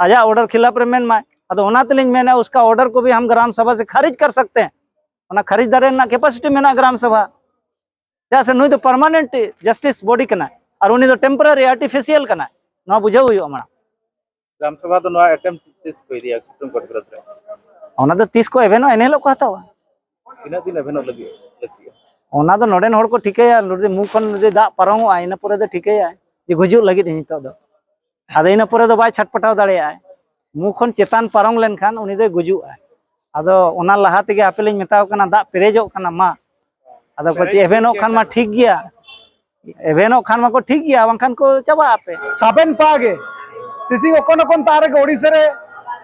ᱟᱡᱟᱜ order ᱠᱷᱤᱞᱟᱯ ᱨᱮ ᱢᱮᱱ ᱢᱟᱭ᱾ ᱟᱫᱚ ᱚᱱᱟ ᱛᱮᱞᱤᱧ ᱢᱮᱱᱟ, ᱩᱥᱠᱟ order ᱠᱚ ᱵᱷᱤ ᱦᱟᱢ ᱜᱨᱟᱢ ᱥᱟᱵᱷᱟ ᱥᱮ ᱠᱷᱟᱨᱤᱡ ᱠᱟᱨ ᱥᱟᱠᱛᱮ ᱦᱮᱸ᱾ ᱚᱱᱟ ᱠᱷᱟᱹᱨᱤᱡ ᱫᱟᱲᱮ ᱨᱮᱱᱟᱜ ᱠᱮᱯᱟᱥᱤᱴᱤ ᱢᱮᱱᱟᱜᱼᱟ ᱜᱨᱟᱢ ᱥᱚᱵᱷᱟ᱾ ᱪᱮᱫᱟᱜ ᱥᱮ ᱱᱩᱭ ᱫᱚ ᱯᱟᱨᱢᱟᱱᱮᱱᱴ ᱡᱟᱥᱴᱤᱥ ᱵᱚᱰᱤ ᱠᱟᱱᱟᱭ, ᱟᱨ ᱩᱱᱤ ᱫᱚ ᱴᱮᱢᱯᱳᱨᱟᱨᱤ ᱟᱨᱴᱤᱯᱷᱤᱥᱤᱭᱟᱞ ᱠᱟᱱᱟᱭ᱾ ᱱᱚᱣᱟ ᱵᱩᱡᱷᱟᱹᱣ ᱦᱩᱭᱩᱜᱼᱟ ᱢᱟᱲᱟᱝ᱾ ᱜᱨᱟᱢ ᱥᱚᱵᱷᱟ ᱫᱚ ᱱᱚᱣᱟ ᱮᱴᱮᱢᱯᱴ ᱛᱤᱥ ᱠᱚ ᱤᱫᱤᱭᱟ ᱥᱩᱯᱨᱤᱢ ᱠᱳᱨᱴ ᱵᱤᱨᱩᱫᱽ ᱨᱮ? ᱚᱱᱟ ᱫᱚ ᱛᱤᱥ ᱠᱚ ᱮᱵᱷᱮᱱᱚᱜᱼᱟ, ᱮᱱ ᱦᱤᱞᱳᱜ ᱠᱚ ᱦᱟᱛᱟᱣᱟ᱾ ᱛᱤᱱᱟᱹᱜ ᱫᱤᱱ ᱮᱵᱷᱮᱱᱚᱜ ᱞᱟᱹᱜᱤᱫ ᱞᱟᱹᱠᱛᱤᱜᱼᱟ? ᱚᱱᱟ ᱫᱚ ᱱᱚᱰᱮᱱ ᱦᱚᱲ ᱠᱚ ᱴᱷᱤᱠᱟᱹᱭᱟ᱾ ᱡᱩᱫᱤ ᱢᱩ ᱠᱷᱚᱱ ᱡᱩᱫᱤ ᱫᱟᱜ ᱯᱟᱨᱚᱢᱚᱜᱼᱟ, ᱤᱱᱟᱹ ᱯᱚᱨᱮ ᱫᱚ ᱴᱷᱤᱠᱟᱹᱭᱟᱭ ᱡᱮ ᱜᱩᱡᱩᱜ ᱞᱟᱹᱜᱤᱫ ᱤᱧ ᱱᱤᱛᱚᱜ ᱫᱚ᱾ ᱟᱫᱚ ᱤᱱᱟᱹ ᱯᱚᱨᱮ ᱫᱚ ᱵᱟᱭ ᱪᱷᱟᱴᱯᱟᱴᱟᱣ ᱫᱟᱲᱮᱭᱟᱜᱼᱟᱭ᱾ ᱢᱩ ᱠᱷᱚᱱ ᱪᱮᱛᱟᱱ ᱯᱟᱨᱚᱢ ᱞᱮᱱᱠᱷᱟᱱ ᱩᱱᱤ ᱫᱚᱭ ᱜᱩᱡᱩᱜᱼᱟ᱾ ᱟᱫᱚ ᱚᱱᱟ ᱞᱟᱦᱟ ᱛᱮᱜᱮ ᱟᱯᱮ ᱞᱤᱧ ᱢᱮᱛᱟᱣ ᱠᱟᱱᱟ, ᱫᱟᱜ ᱯᱮᱨᱮᱡᱚᱜ ᱠᱟᱱᱟ ᱢᱟ᱾ ᱟᱫᱚ ᱠᱚ ᱪᱮᱫ ᱮᱵᱷᱮᱱᱚᱜ ᱠᱷᱟᱱ ᱢᱟ ᱴᱷᱤᱠ ᱜᱮᱭᱟ, ᱮᱵᱷᱮᱱᱚᱜ ᱠᱷᱟᱱ ᱢᱟᱠᱚ ᱴᱷᱤᱠ ᱜᱮᱭᱟ, ᱵᱟᱝᱠᱷᱟᱱ ᱠᱚ ᱪᱟᱵᱟᱜ ᱟᱯᱮ᱾ ᱥᱟᱵᱮᱱ ᱯᱟᱜᱮ ᱛᱤᱥᱤ ᱚᱠᱚᱱ ᱚᱠᱚᱱ ᱛᱟᱨᱮ ᱜᱮ ᱳᱰᱤᱥᱟ ᱨᱮ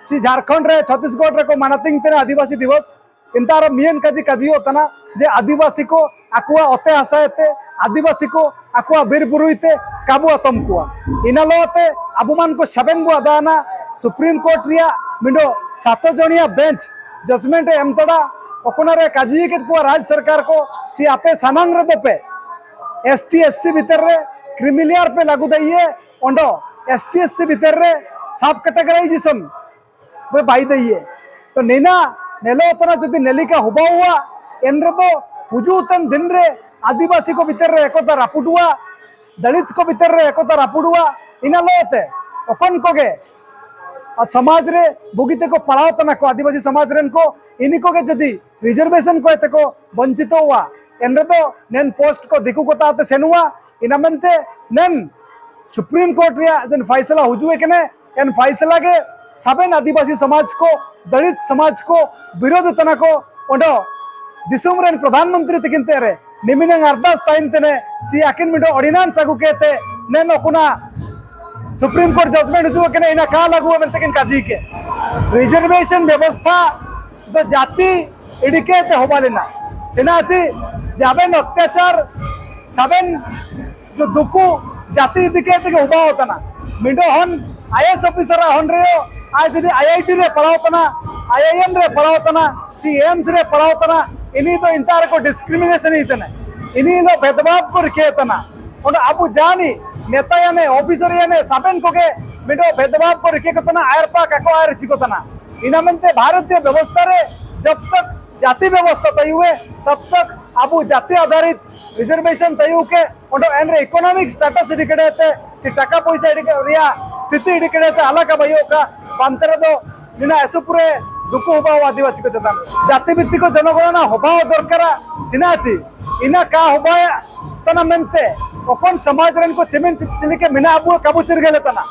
ᱪᱮ ᱡᱷᱟᱲᱠᱷᱚᱸᱰ ᱨᱮ ᱪᱷᱚᱛᱤᱥᱜᱚᱲ ᱨᱮᱠᱚ ᱢᱟᱱᱟᱛᱤᱝ ᱛᱮᱱᱟ ᱟᱹᱫᱤᱵᱟᱹᱥᱤ ᱫᱤᱵᱚᱥ᱾ ᱮᱱᱛᱮ ᱟᱨᱚ ᱢᱤᱭᱮᱱ ᱠᱟᱡᱤ ᱠᱟᱡᱤᱭᱚᱜ ᱛᱟᱱᱟ ᱡᱮ ᱟᱹᱫᱤᱵᱟᱹᱥᱤ ᱠᱚ ᱟᱠᱚᱣᱟᱜ ᱚᱛᱮ ᱦᱟᱥᱟ ᱮᱛᱮ, ᱟᱹᱫᱤᱵᱟᱹᱥᱤ ᱠᱚ ᱟᱠᱚᱣᱟᱜ ᱵᱤᱨ ᱵᱩᱨᱩᱭ ᱛᱮ ᱠᱟᱵᱩ ᱟᱛᱚᱢ ᱠᱚᱣᱟ᱾ ᱤᱱᱟ ᱞᱚ ᱛᱮ ᱟᱵᱚ ᱢᱟᱱ ᱠᱚ ᱥᱟᱵᱮᱱ ᱵᱚ ᱟᱫᱟᱱᱟ ᱥᱩᱯᱨᱤᱢ ᱠᱳᱨᱴ ᱨᱮᱭᱟᱜ ᱢᱤᱫᱚ ᱥᱟᱛᱚ ᱡᱚᱱᱤᱭᱟ ᱵᱮᱧᱪ ᱡᱟᱡᱽᱢᱮᱱᱴ ᱮ ᱮᱢ ᱛᱟᱲᱟ᱾ ᱚᱠᱚᱱᱟ ᱨᱮ ᱠᱟᱡᱤ ᱠᱮᱫ ᱠᱚᱣᱟ ᱨᱟᱡᱽ ᱥᱚᱨᱠᱟᱨ ᱠᱚ ᱪᱮ ᱟᱯᱮ ᱥᱟᱱᱟᱝ ᱨᱮᱫᱚ ᱯᱮ ᱮᱥ ᱴᱤ ᱮᱥ ᱥᱤ ᱵᱷᱤᱛᱟᱹᱨ ᱨᱮ ᱠᱨᱤᱢᱤᱞᱤᱭᱟᱨ ᱯᱮ ᱞᱟᱹᱜᱩ ᱫᱟᱭᱤᱭᱮ ᱚᱸᱰᱚ ᱮᱥ ᱴᱤ ᱮᱥ ᱥᱤ ᱵᱷᱤᱛᱟᱹᱨ ᱨᱮ ᱥᱟᱵ ᱠᱮᱴᱟᱜᱚᱨᱟᱭᱡᱮᱥᱚᱱ ᱵᱚ ᱵᱟᱭ ᱫᱟᱹᱭᱮ᱾ ᱛᱚ ᱱᱤᱱᱟ ᱱᱮᱞᱚ ᱛᱚᱨᱟ ᱡᱩᱫᱤ ᱱᱮᱞᱤᱠᱟ ᱦᱩᱵᱟᱣᱟ, ᱮᱱ ᱨᱮᱫᱚ ᱦᱩᱡᱩᱜ ᱛᱮᱱ ᱫᱤᱱ ᱨᱮ ᱟᱹᱫᱤᱵᱟᱹᱥᱤ ᱠᱚ ᱵᱷᱤᱛᱟᱹᱨ ᱨᱮ ᱮᱠᱚᱛᱟ ᱨᱟᱹᱯᱩᱫᱩᱜᱼᱟ, ᱫᱟᱹᱞᱤᱛ ᱠᱚ ᱵᱷᱤᱛᱟᱹᱨ ᱨᱮ ᱮᱠᱚᱛᱟ ᱨᱟᱹᱯᱩᱫᱩᱜᱼᱟ᱾ ᱤᱱᱟ ᱞᱚ ᱛᱮ ᱚᱠᱚᱱ ᱠᱚᱜᱮ ᱟᱨ ᱥᱚᱢᱟᱡᱽ ᱨᱮ ᱵᱩᱜᱤ ᱛᱮᱠᱚ ᱯᱟᱲᱦᱟᱣ ᱛᱟᱱᱟ ᱠᱚ, ᱟᱹᱫᱤᱵᱟᱹᱥᱤ ᱥᱚᱢᱟᱡᱽ ᱨᱮᱱ ᱠᱚ, ᱤᱱᱤ ᱠᱚᱜᱮ ᱡᱩᱫᱤ ᱨᱤᱡᱟᱨᱵᱷᱮᱥᱚᱱ ᱠᱚ ᱛᱮᱠᱚ ᱵᱚᱧᱪᱤᱛᱚᱜᱼᱟ, ᱮᱱ ᱨᱮᱫᱚ ᱱᱮᱱ ᱯᱳᱥᱴ ᱠᱚ ᱫᱤᱠᱩ ᱠᱚ ᱛᱟᱞᱟᱛᱮ ᱥᱮᱱᱚᱜᱼᱟ᱾ ᱤᱱᱟ ᱢᱮᱱᱛᱮ ᱱᱮᱱ ᱥᱩᱯᱨᱤᱢ ᱠᱳᱨᱴ ᱨᱮᱭᱟᱜ ᱡᱮᱱ ᱯᱷᱟᱭᱥᱟᱞᱟ ᱦᱩᱡᱩᱜ ᱮ ᱠᱟᱱᱟ, ᱮᱱ ᱯᱷᱟᱭᱥᱟᱞᱟ ᱜᱮ ᱥᱟᱵᱮᱱ ᱟᱹᱫᱤᱵᱟᱹᱥᱤ ᱥᱚᱢᱟᱡᱽ ᱠᱚ, ᱫᱟᱹᱞᱤᱛ ᱥᱚᱢᱟᱡᱽ ᱠᱚ ᱵᱤᱨᱳᱫᱷ ᱛᱟᱱᱟ ᱠᱚ ᱚᱸᱰᱚ ᱫᱤᱥᱚᱢ ᱨᱮᱱ ᱯᱨᱚᱫᱷᱟᱱ ᱢᱚᱱᱛᱨᱤ ᱛᱟᱹᱠᱤᱱ ᱛᱮ ᱨᱮ ᱱᱤᱢᱤᱱᱟᱝ ᱟᱨᱫᱟᱥ ᱛᱟᱦᱮᱱ ᱛᱮᱱᱮ ᱪᱮ ᱟᱹᱠᱤᱱ ᱢᱤᱫᱴᱮᱱ ᱚᱨᱰᱤᱱᱟᱱᱥ ᱟᱹᱜᱩ ᱠᱮᱛᱮ ᱱᱮᱱ ᱚᱠᱚᱱᱟ ᱥᱩᱯᱨᱤᱢ ᱠᱳᱨᱴ ᱡᱟᱡᱽᱢᱮᱱᱴ ᱦᱤᱡᱩᱜ ᱠᱟᱱᱟ, ᱤᱱᱟ ᱠᱟ ᱞᱟᱹᱜᱩ ᱢᱮᱱᱛᱮ ᱠᱤᱱ ᱠᱟᱹᱡᱤ ᱠᱮ᱾ ᱨᱤᱡᱟᱨᱵᱷᱮᱥᱚᱱ ᱵᱮᱵᱚᱥᱛᱷᱟ ᱫᱚ ᱡᱟᱹᱛᱤ ᱤᱰᱤᱠᱮ ᱛᱮ ᱦᱚᱵᱟ ᱞᱮᱱᱟ᱾ ᱪᱮᱱᱟ ᱪᱮ ᱡᱟᱵᱮᱱ ᱚᱛᱛᱟᱪᱟᱨ ᱥᱟᱵᱮᱱ ᱡᱚ ᱫᱩᱠᱩ ᱡᱟᱹᱛᱤ ᱤᱫᱤ ᱠᱟᱛᱮ ᱜᱮ ᱩᱵᱟᱣ ᱛᱟᱱᱟ᱾ ᱢᱤᱰᱚ ᱦᱚᱱ ᱟᱭ ᱮᱥ ᱚᱯᱷᱤᱥᱟᱨ ᱦᱚᱱ ᱨᱮᱭᱚ, ᱟᱭ ᱡᱩᱫᱤ ᱟᱭ ᱟᱭ ᱴᱤ ᱨᱮ ᱯᱟᱲᱦᱟᱣ ᱛᱟᱱᱟ, ᱟᱭ ᱟᱭ ᱮᱢ ᱨᱮ ᱯᱟᱲᱦᱟᱣ ᱛᱟᱱᱟ, ᱪᱤ ᱮᱢᱥ ᱨᱮ ᱯᱟᱲᱦᱟᱣ ᱛᱟᱱᱟ, ᱤᱱᱤ ᱫᱚ ᱤᱱᱛᱟᱨ ᱠᱚ ᱰᱤᱥᱠᱨᱤᱢᱤᱱᱮᱥᱚᱱ ᱤᱛᱟᱱᱟ, ᱤᱱᱤ ᱫᱚ ᱵᱷᱮᱫᱵᱷᱟᱵ ᱠᱚ ᱨᱤᱠᱷᱮ ᱛᱟᱱᱟ᱾ ᱚᱱᱟ ᱟᱵᱚ ᱡᱟᱱᱤ ᱱᱮᱛᱟ ᱭᱟᱱᱮ ᱚᱯᱷᱤᱥᱟᱨ ᱭᱟᱱᱮ ᱥᱟᱵᱮᱱ ᱠᱚᱜᱮ ᱢᱤᱰᱚ ᱵᱷᱮᱫᱵᱷᱟᱵ ᱠᱚ ᱨᱤᱠᱷᱮ ᱠᱚ ᱛᱟᱱᱟ, ᱟᱭᱟᱨ ᱯᱟ ᱠᱟᱠᱚ ᱟᱭᱟᱨ ᱪᱤᱠᱚ ᱛᱟᱱᱟ᱾ ᱤᱱᱟ ᱢᱮᱱᱛᱮ ᱵᱷᱟᱨᱚᱛᱤᱭᱚ ᱵᱮᱵᱚᱥᱛᱷᱟ ᱨᱮ ᱡᱚᱵ ᱛᱚᱠ जाति व्यवस्था तयु है, तब तक ᱟᱵᱚ ᱡᱟᱹᱛᱤ ᱟᱫᱷᱟᱨᱤᱛ ᱨᱤᱡᱟᱨᱵᱷᱮᱥᱚᱱ ᱛᱟᱭᱩ ᱠᱮ ᱚᱸᱰᱮ ᱮᱱᱨᱮ ᱤᱠᱳᱱᱚᱢᱤᱠ ᱥᱴᱮᱴᱟᱥ ᱤᱫᱤ ᱠᱟᱛᱮ ᱪᱮ ᱴᱟᱠᱟ ᱯᱚᱭᱥᱟ ᱤᱫᱤ ᱨᱮᱭᱟᱜ ᱥᱛᱷᱤᱛᱤ ᱤᱫᱤ ᱠᱟᱛᱮ ᱟᱞᱟᱠᱟ ᱵᱟᱭᱚᱠᱟ ᱵᱟᱱᱛᱮ ᱨᱮᱫᱚ ᱱᱤᱱᱟ ᱮᱥᱩᱯᱩᱨᱮ ᱫᱩᱠᱩ ᱦᱚᱵᱟᱣ ᱟᱹᱫᱤᱵᱟᱹᱥᱤ ᱠᱚ ᱪᱮᱛᱟᱱ ᱨᱮ ᱡᱟᱹᱛᱤ ᱵᱷᱤᱛᱛᱤ ᱠᱚ ᱡᱚᱱᱚᱜᱚᱬᱚᱱᱟ ᱦᱚᱵᱟᱣ ᱫᱚᱨᱠᱟᱨᱟ᱾ ᱪᱤᱱᱟ ᱪᱤ ᱤᱱᱟ ᱠᱟ ᱦᱚᱵᱟᱭᱟ ᱛᱟᱱᱟ ᱢᱮᱱᱛᱮ ᱚᱠᱚᱱ ᱥᱚᱢᱟᱡᱽ ᱨᱮᱱ ᱠᱚ ᱪᱮᱢᱮᱱ ᱪᱤᱞᱤᱠᱮ ᱢᱮᱱᱟᱜ ᱟᱵᱚ ᱠᱟᱵᱩ ᱪᱤᱨᱜᱟᱹᱞᱮ ᱛᱟᱱᱟ᱾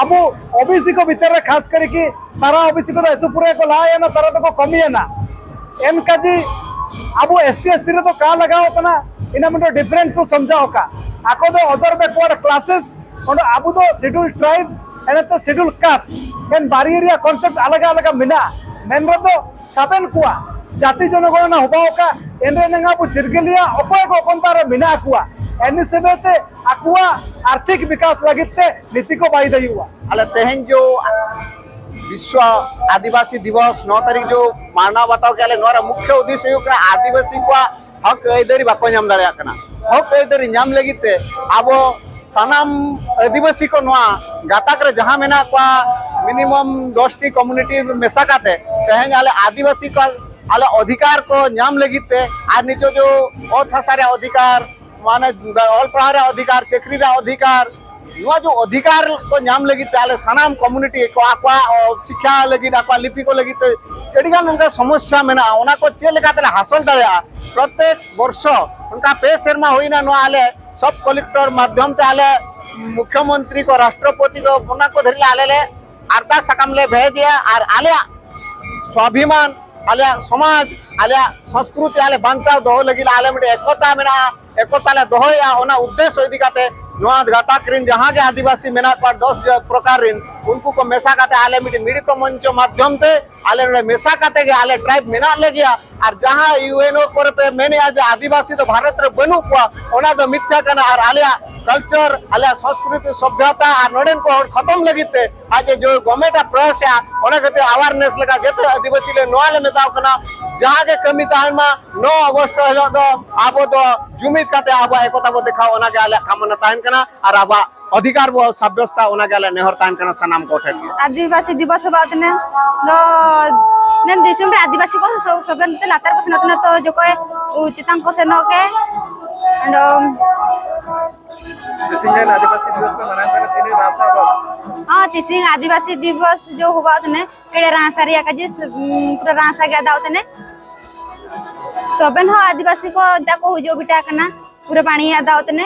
ᱟᱵᱚ ᱳᱵᱤᱥᱤ ᱠᱚ ᱵᱷᱤᱛᱟᱹᱨ ᱨᱮ ᱠᱷᱟᱥ ᱠᱟᱨᱤ ᱠᱤ ᱛᱟᱨᱟ ᱳᱵᱤᱥᱤ ᱠᱚᱫᱚ ᱮᱥᱩᱯᱩᱨᱮ ᱠᱚ ᱞᱟᱦᱟᱭᱮᱱᱟ, ᱛᱟᱨᱟ ᱫᱚᱠᱚ ᱠᱚᱢᱤᱭᱮᱱᱟ᱾ ᱮᱱᱠᱟᱡᱤ ᱟᱵᱚ ᱮᱥ ᱴᱤ ᱮᱥ ᱥᱤ ᱨᱮᱫᱚ ᱠᱟ ᱞᱟᱜᱟᱣ ᱠᱟᱱᱟ, ᱤᱱᱟ ᱢᱤᱫᱴᱮᱱ ᱰᱤᱯᱷᱟᱨᱮᱱᱥ ᱠᱚ ᱥᱚᱢᱡᱷᱟᱣ ᱠᱟ᱾ ᱟᱠᱚ ᱫᱚ ᱚᱫᱚᱨ ᱵᱮᱠᱣᱟᱨᱰ ᱠᱞᱟᱥᱮᱥ, ᱚᱸᱰᱮ ᱟᱵᱚ ᱫᱚ ᱥᱤᱰᱩᱞ ᱴᱨᱟᱭᱤᱵ, ᱮᱱᱛᱮ ᱥᱤᱰᱩᱞ ᱠᱟᱥᱴ, ᱮᱱ ᱵᱟᱨᱭᱟ ᱨᱮᱭᱟᱜ ᱠᱚᱱᱥᱮᱯᱴ ᱟᱞᱟᱜᱟ ᱟᱞᱟᱜᱟ ᱢᱮᱱᱟᱜᱼᱟ᱾ ᱢᱮᱱ ᱨᱮᱫᱚ ᱥᱟᱵᱮᱱ ᱠᱚᱣᱟ ᱡᱟᱹᱛᱤ ᱡᱚᱱᱚᱜᱚᱬᱚᱱᱟ ᱦᱚᱵᱟᱣ ᱠᱟ, ᱮᱱᱨᱮ ᱱᱟᱝ ᱟᱵᱚ ᱪᱤᱨᱜᱟᱹᱞᱤᱭᱟ ᱚᱠᱚᱭ ᱠᱚ ᱚᱠᱚᱱᱛᱟ ᱨᱮ ᱢᱮᱱᱟᱜ ᱠᱚᱣᱟ, ᱮᱱ ᱦᱤᱥᱟᱹᱵ ᱛᱮ ᱟᱠᱚᱣᱟᱜ ᱟᱨᱛᱷᱤᱠ ᱵᱤᱠᱟᱥ ᱞᱟᱹᱜᱤᱫ ᱛᱮ ᱱᱤᱛᱤ ᱠᱚ ᱵᱟᱭ ᱫᱟᱭᱩᱜᱼᱟ᱾ ᱟᱞᱮ ᱛᱮᱦᱮᱧ ᱡᱚ ᱵᱤᱥᱣᱚ ᱟᱹᱫᱤᱵᱟᱹᱥᱤ ᱫᱤᱵᱚᱥ ᱱᱚ ᱛᱟᱹᱨᱤᱠᱷ ᱡᱚ ᱢᱟᱱᱟᱣ ᱵᱟᱛᱟᱣ ᱠᱮᱫᱼᱟ ᱞᱮ, ᱱᱚᱣᱟ ᱨᱮ ᱢᱩᱠᱷᱭᱚ ᱩᱫᱽᱫᱮᱥᱥᱚ ᱦᱩᱭᱩᱜ ᱠᱟᱱᱟ ᱟᱹᱫᱤᱵᱟᱹᱥᱤ ᱠᱚᱣᱟᱜ ᱦᱚᱠ ᱟᱹᱭᱫᱟᱹᱨᱤ ᱵᱟᱠᱚ ᱧᱟᱢ ᱫᱟᱲᱮᱭᱟᱜ ᱠᱟᱱᱟ᱾ ᱦᱚᱠ ᱟᱹᱭᱫᱟᱹᱨᱤ ᱧᱟᱢ ᱞᱟᱹᱜᱤᱫ ᱛᱮ ᱟᱵᱚ ᱥᱟᱱᱟᱢ ᱟᱹᱫᱤᱵᱟᱹᱥᱤ ᱠᱚ ᱱᱚᱣᱟ ᱜᱟᱛᱟᱠ ᱨᱮ ᱡᱟᱦᱟᱸ ᱢᱮᱱᱟᱜ ᱠᱚᱣᱟ ᱢᱤᱱᱤᱢᱟᱢ ᱫᱚᱥ ᱴᱤ ᱠᱚᱢᱩᱱᱤᱴᱤ ᱢᱮᱥᱟ ᱠᱟᱛᱮ ᱛᱮᱦᱮᱧ ᱟᱞᱮ ᱟᱹᱫᱤᱵᱟᱹᱥᱤ ᱠᱚ ᱟᱞᱮ ᱚᱫᱷᱤᱠᱟᱨ ᱠᱚ ᱧᱟᱢ ᱞᱟᱹᱜᱤᱫ ᱛᱮ ᱟᱨ ᱱᱤᱛᱚᱜ ᱡᱚ ᱚᱛ ᱦᱟᱥᱟ ᱨᱮᱭᱟᱜ ᱚᱫᱷᱤᱠᱟᱨ, ᱢᱟᱱᱮ ᱚᱞ ᱯᱟᱲᱦᱟᱣ ᱨᱮᱭᱟᱜ ᱚᱫᱷᱤᱠᱟᱨ, ᱪᱟᱹᱠᱨᱤ ᱨᱮᱭᱟᱜ ᱚᱫᱷᱤᱠᱟᱨ, ᱱᱚᱣᱟ ᱡᱚ ᱚᱫᱷᱤᱠᱟᱨ ᱠᱚ ᱧᱟᱢ ᱞᱟᱹᱜᱤᱫ ᱛᱮ ᱟᱞᱮ ᱥᱟᱱᱟᱢ ᱠᱚᱢᱩᱱᱤᱴᱤ ᱠᱚ ᱟᱠᱚᱣᱟᱜ ᱚ, ᱥᱤᱠᱠᱷᱟ ᱞᱟᱹᱜᱤᱫ, ᱟᱠᱚᱣᱟᱜ ᱞᱤᱯᱤ ᱠᱚ ᱞᱟᱹᱜᱤᱫ ᱛᱮ ᱟᱹᱰᱤᱜᱟᱱ ᱚᱱᱠᱟ ᱥᱚᱢᱚᱥᱥᱟ ᱢᱮᱱᱟᱜᱼᱟ, ᱚᱱᱟ ᱠᱚ ᱪᱮᱫ ᱞᱮᱠᱟᱛᱮ ᱞᱮ ᱦᱟᱥᱚᱞ ᱫᱟᱲᱮᱭᱟᱜᱼᱟ᱾ ᱯᱨᱚᱛᱮᱠ ᱵᱚᱨᱥᱚ ᱚᱱᱠᱟ ᱯᱮ ᱥᱮᱨᱢᱟ ᱦᱩᱭᱱᱟ ᱱᱚᱣᱟ ᱟᱞᱮ ᱥᱚᱵ ᱠᱚᱞᱮᱠᱴᱚᱨ ᱢᱟᱫᱽᱫᱷᱚᱢ ᱛᱮ ᱟᱞᱮ ᱢᱩᱠᱷᱭᱚᱢᱚᱱᱛᱨᱤ ᱠᱚ, ᱨᱟᱥᱴᱨᱚᱯᱚᱛᱤ ᱠᱚ, ᱚᱱᱟ ᱠᱚ ᱫᱷᱟᱹᱨᱤᱡ ᱞᱮ ᱟᱞᱮ ᱞᱮ ᱟᱨᱫᱟᱥ ᱥᱟᱠᱟᱢ ᱞᱮ ᱵᱷᱮᱡᱮᱜᱼᱟ ᱟᱨ ᱟᱞᱮᱭᱟᱜ ᱥᱣᱟᱵᱷᱤᱢᱟᱱ, ᱟᱞᱮᱭᱟᱜ ᱥᱚᱢᱟᱡᱽ, ᱟᱞᱮᱭᱟᱜ ᱥᱚᱸᱥᱠᱨᱩᱛᱤ ᱟᱞᱮ ᱵᱟᱧᱪᱟᱣ ᱫᱚᱦᱚ ᱞᱟᱹᱜᱤᱫ ᱟᱞᱮ ᱢᱤᱫᱴᱮᱱ ᱮᱠᱚᱛᱟ ᱢᱮᱱᱟᱜᱼᱟ, ᱮᱠᱚᱛᱟ ᱞᱮ ᱫᱚᱦᱚᱭᱮᱫᱼᱟ᱾ ᱚᱱᱟ ᱩᱫᱽᱫᱮᱥᱥᱚ ᱤᱫᱤ ᱠᱟᱛᱮ ᱱᱚᱣᱟ ᱜᱟᱛᱟᱠ ᱨᱮᱱ ᱡᱟᱦᱟᱸ ᱜᱮ ᱟᱹᱫᱤᱵᱟᱹᱥᱤ ᱢᱮᱱᱟᱜ ᱠᱚᱣᱟ ᱫᱚᱥ ᱡᱟ-, ᱯᱨᱚᱠᱟᱨ ᱨᱮᱱ, ᱩᱱᱠᱩ ᱠᱚ ᱢᱮᱥᱟ ᱠᱟᱛᱮ ᱟᱞᱮ ᱢᱤᱫᱴᱮᱱ ᱢᱤᱲᱤᱛᱚ ᱢᱚᱧᱪᱚ ᱢᱟᱫᱽᱫᱷᱚᱢ ᱛᱮ ᱟᱞᱮ ᱱᱚᱰᱮ ᱢᱮᱥᱟ ᱠᱟᱛᱮ ᱜᱮ ᱟᱞᱮ ᱴᱨᱟᱭᱤᱵᱽ ᱢᱮᱱᱟᱜ ᱞᱮᱜᱮᱭᱟ᱾ ᱟᱨ ᱡᱟᱦᱟᱸ ᱤᱭᱩ ᱮᱱ ᱳ ᱠᱚᱨᱮ ᱯᱮ ᱢᱮᱱᱮᱫᱼᱟ ᱡᱮ ᱟᱹᱫᱤᱵᱟᱹᱥᱤ ᱫᱚ ᱵᱷᱟᱨᱚᱛ ᱨᱮ ᱵᱟᱹᱱᱩᱜ ᱠᱚᱣᱟ, ᱚᱱᱟ ᱫᱚ ᱢᱤᱛᱷᱭᱟ ᱠᱟᱱᱟ᱾ ᱟᱨ ᱟᱞᱮᱭᱟᱜ ᱠᱟᱞᱪᱟᱨ, ᱟᱞᱮᱭᱟᱜ ᱥᱚᱸᱥᱠᱨᱤᱛᱤ, ᱥᱚᱵᱷᱭᱚᱛᱟ ᱟᱨ ᱱᱚᱰᱮᱱ ᱠᱚ ᱦᱚᱲ ᱠᱷᱚᱛᱚᱢ ᱞᱟᱹᱜᱤᱫ ᱛᱮ ᱟᱡ ᱡᱮ ᱜᱚᱵᱷᱚᱨᱱᱢᱮᱱᱴ ᱮ ᱯᱨᱚᱭᱟᱥᱮᱜᱼᱟ, ᱚᱱᱟ ᱠᱷᱟᱹᱛᱤᱨ ᱟᱣᱟᱨᱱᱮᱥ ᱞᱮᱠᱟ ᱡᱚᱛᱚ ᱟᱹᱫᱤᱵᱟᱹᱥᱤ ᱞᱮ ᱱᱚᱣᱟ ᱞᱮ ᱢᱮᱛᱟᱣ ᱠᱟᱱᱟ, ᱡᱟᱦᱟᱸ ᱜᱮ ᱠᱟᱹᱢᱤ ᱛᱟᱦᱮᱱ ᱢᱟ, ᱱᱚ ᱚᱜᱚᱥᱴ ᱦᱤᱞᱳᱜ ᱫᱚ ᱟᱵᱚ ᱫᱚ ᱡᱩᱢᱤᱫ ᱠᱟᱛᱮ ᱟᱵᱚᱣᱟᱜ ᱮᱠᱚᱛᱟ ᱵᱚ ᱫᱮᱠᱷᱟᱣ, ᱚᱱᱟᱜᱮ ᱟᱞᱮᱭᱟᱜ ᱠᱟᱢᱚᱱᱟ ᱛᱟᱦᱮᱱ ᱠᱟᱱᱟ ᱟᱨ ᱟᱵᱚᱣᱟᱜ ᱚᱫᱷᱤᱠᱟᱨ ᱵᱚ ᱥᱟᱵᱭᱚᱥᱛᱟ, ᱚᱱᱟᱜᱮ ᱟᱞᱮ ᱱᱮᱦᱚᱨ ᱛᱟᱦᱮᱱ ᱠᱟᱱᱟ ᱥᱟᱱᱟᱢ ᱠᱚ ᱴᱷᱮᱱ᱾ ᱟᱹᱫᱤᱵᱟᱹᱥᱤ ᱫᱤᱵᱚᱥ ᱵᱟᱵᱚᱫ ᱛᱮ ᱫᱚ ᱱᱮᱱ ᱫᱤᱥᱚᱢ ᱨᱮ ᱟᱹᱫᱤᱵᱟᱹᱥᱤ ᱠᱚ ᱥᱚ-, ᱥᱚᱵᱮᱱ ᱛᱮ ᱞᱟᱛᱟᱨ ᱠᱚ ᱥᱮᱱᱚᱜ ᱠᱟᱱᱟ, ᱛᱚ ᱡᱚᱠᱚᱭ ᱩ, ᱪᱮᱛᱟᱱ ᱠᱚ ᱥᱮᱱᱚᱜ ᱠᱮ᱾ ᱟᱫᱚ ᱛᱮᱦᱮᱧ ᱟᱹᱫᱤᱵᱟᱹᱥᱤ ᱫᱤᱵᱚᱥ ᱯᱮ ᱢᱟᱱᱟᱣ ᱠᱟᱱᱟ, ᱛᱤᱱᱟᱹᱜ ᱨᱟᱥᱟ ᱵᱚ? ᱦᱚᱸ, ᱛᱤᱥᱤᱝ ᱟᱹᱫᱤᱵᱟᱹᱥᱤ ᱫᱤᱵᱚᱥ ᱡᱚ ᱦᱩᱵᱟ ᱛᱮᱱᱮ, ᱠᱮᱲᱮ ᱨᱟᱥᱟ ᱨᱮᱭᱟ ᱠᱟᱡᱮ ᱥᱮ, ᱩᱢ, ᱯᱩᱨᱟᱹ ᱨᱟᱥᱟ ᱜᱮ ᱟᱫᱟᱣ ᱛᱮᱱᱮ᱾ ᱥᱚᱵᱮᱱ ᱦᱚᱸ ᱟᱹᱫᱤᱵᱟᱹᱥᱤ ᱠᱚ ᱫᱟ ᱠᱚ ᱦᱩᱡᱩᱜ ᱵᱤᱴᱟ ᱠᱟᱱᱟ, ᱯᱩᱨᱟᱹ ᱯᱟᱱᱤ ᱟᱫᱟᱣ ᱛᱮᱱᱮ᱾